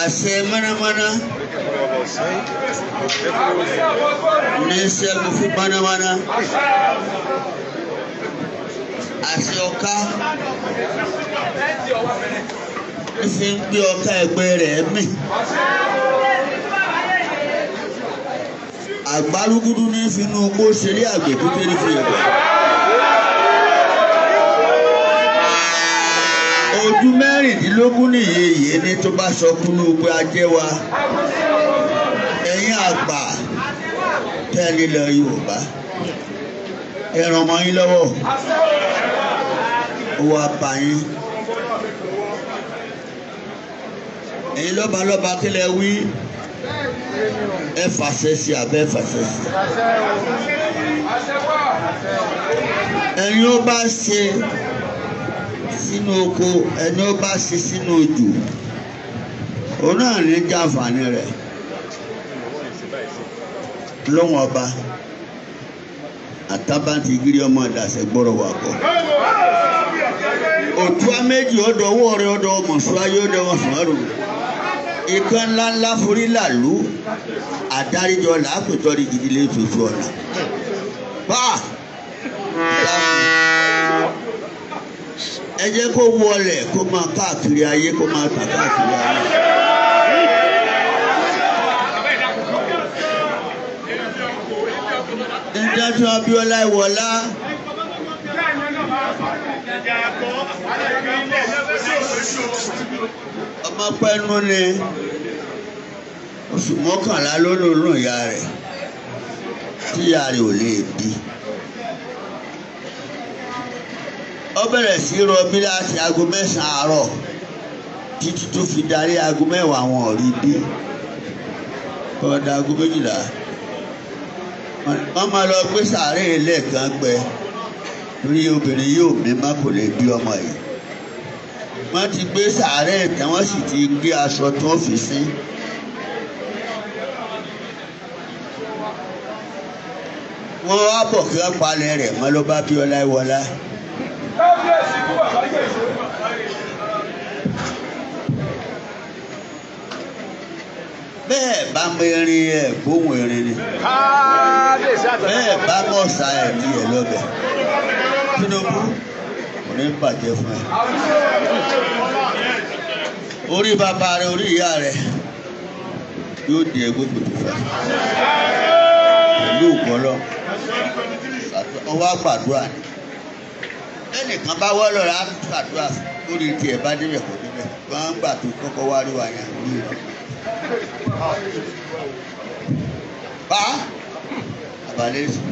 Àṣẹ mọ́nàmọ́ná ní ṣẹ́gun fún mọ́nàmọ́ná. Àṣẹ ọ̀ká fi ń gbé ọ̀ká ẹgbẹ́ rẹ̀ mì. Àgbálúgúdú ní finú kó ṣeré àgbẹ̀ tó tẹ́lẹ̀ fi ẹ̀bẹ̀. Ojú 16 nìyí yìí ní tó bá sọ kúnú pé ajé wa. Ẹ̀yin àgbà tẹ́lẹ̀ lọ Yorùbá. Ẹ ràn ọmọ yín lọ́wọ́. Ó wá bá yín. Ẹ̀yin lọ́ba lọ́ba kí lẹ wí. Ẹ fàṣẹ sí abẹ́ fàṣẹ sí. Ẹni ó bá ṣe sínú oko, ẹni ó bá ṣe sínú odò, òun náà ní jàǹfààní rẹ̀. Lọ́wọ́n ọba àtàbàntì gírí ọmọ ìdàsẹ̀ gbọ́rọ̀ wà kọ́. Òtúwa méjì ọ̀dọ̀ ọwọ́ rẹ̀ ọ̀dọ̀ mọ̀ṣúáyé ọ̀dọ̀ mọ̀ṣúárò. Ìkan ńlá ńlá forí làlú àdáríjọ làápẹ̀tọ́ ní gidi lé tuntun ọ̀nà. Bá ẹ jẹ́ kó wọlé kó máa káàkiri ayé kó máa tà káàkiri ayé. Ǹjẹ́ Abíọ́lá Ìwọlá ọmọ pẹ́nu ni oṣù 11 ló lónú ìyá rẹ̀ tí ìyá rẹ̀ ò lè bí. Ó bẹ̀rẹ̀ sí rọbí láti aago 9 àárọ̀ títí tó fi darí aago 10 àwọn ò rí bí. Kọ́ńdà aago 12 wọ́n máa lọ gbé sàárè lẹ́ẹ̀kan gbẹ torí obìnrin yóò mímọ́ kò lè bí ọmọ yìí. Wọ́n ti gbé sàárè tán wọ́n sì ti gbé aṣọ tó fi sí. Wọ́n wá bọ̀ kí wọ́n palẹ̀ rẹ̀ mọ́ ló bá Bíọ́lá Ìwọlá. Bẹ́ẹ̀ bá mọ erin ẹ̀ gbóhùn erin ni. Bẹ́ẹ̀ bá mọ̀ ṣá ẹ̀ ní ẹ̀ lọ́bẹ̀. Tinubu kò ní bàjẹ́ fún ẹ. Orí bàbá rẹ orí ìyá rẹ yóò di ẹgbẹ́ kòtò fẹ́. Pẹ̀lú ògbọ́lọ́ ọwọ́ àgbàdua ni. Ẹnìkan bá wọ́ lọ́ra àgbàdua lórí tiẹ̀ bá débẹ̀ kò débẹ̀. Wọ́n ń gbà tó kọ́kọ́ wá rí wa yẹn orí rẹ̀. Bá abalẹ̀ sùn.